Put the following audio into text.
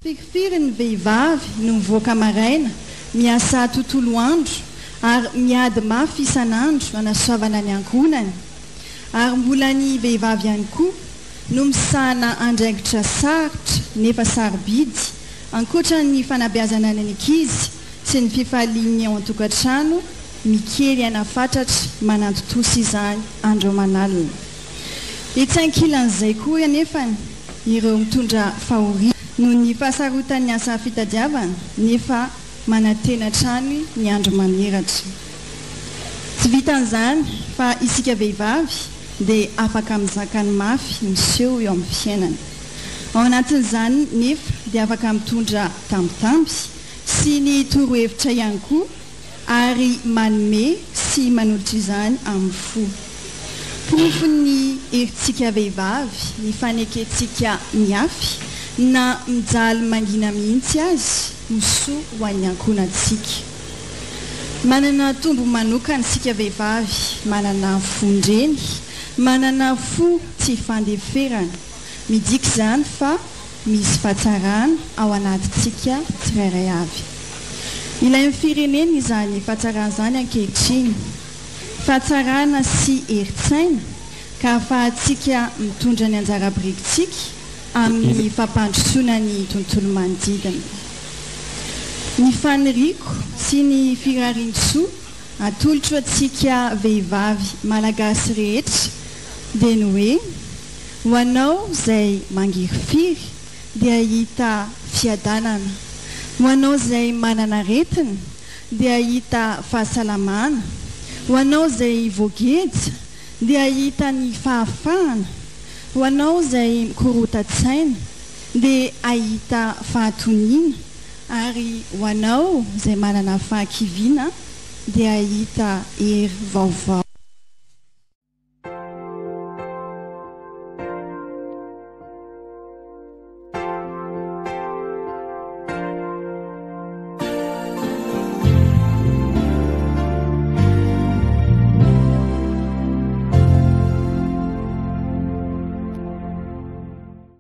Firifiry ny vehivavy no mivoaka maraina, miasa tontolo andro ary miady mafy isan'andro hanasoavana ny ankohonany. Ary mbola ny vehivavy ihany koa no misahana andraikitra sarotra nefa sarobidy ankoatra ny fanabeazana ny ankizy sy ny fifalian'ny ao an-tokantrano mikely aina fatratra manantontosa izany andro aman'alina. Etsy ankilan'izay koa anefa ireo mitondra fahoriana noho ny fahasarotan'ny asa fitadiavana nefa manantena hatrany ny andro mamiratra. Tsy vitan'izany fa isika vehivavy dia afaka mizaka ny mafy miseho eo amin'ny fiainana. Ao anatin'izany nefa dia afaka mitondra tambitamby sy ny torohevitra ihany koa ary manome sy manolotra izany amin'ny fo. Porofon'ny herintsika vehivavy ny fanekentsika mihafy na mijaly mangina mihitsy azy ho soa ho an'ny ankohonantsika. Manana tombony manokana isika vehivavy, manana fon-dreny, manana fo tsy ifandeferana. Midika izany fa Misy fahatsarana ao anatintsika tsirairay avy. Ilain'ny firenena izany fahatsarana izany ankehitriny. Fahatsarana sy herin-tsaina ka ahafahantsika mitondra ny anjara birikintsika amin'ny fampandrosoana ny tontolo manodidina. Ny faniriako sy ny firarian-tsoa atolotro antsika vehivavy malagasy rehetra dia ny hoe, Ho anao izay mangirifiry dia hahita fiadanana, ho anao izay manana aretina dia hahita fahasalamana, ho anao izay voageja dia hahita ny fahafahana, ho anao izay mikorotan-tsaina dia hahita fahatoniana, ary ho anao izay manana fahakiviana dia hahita hery vaovao.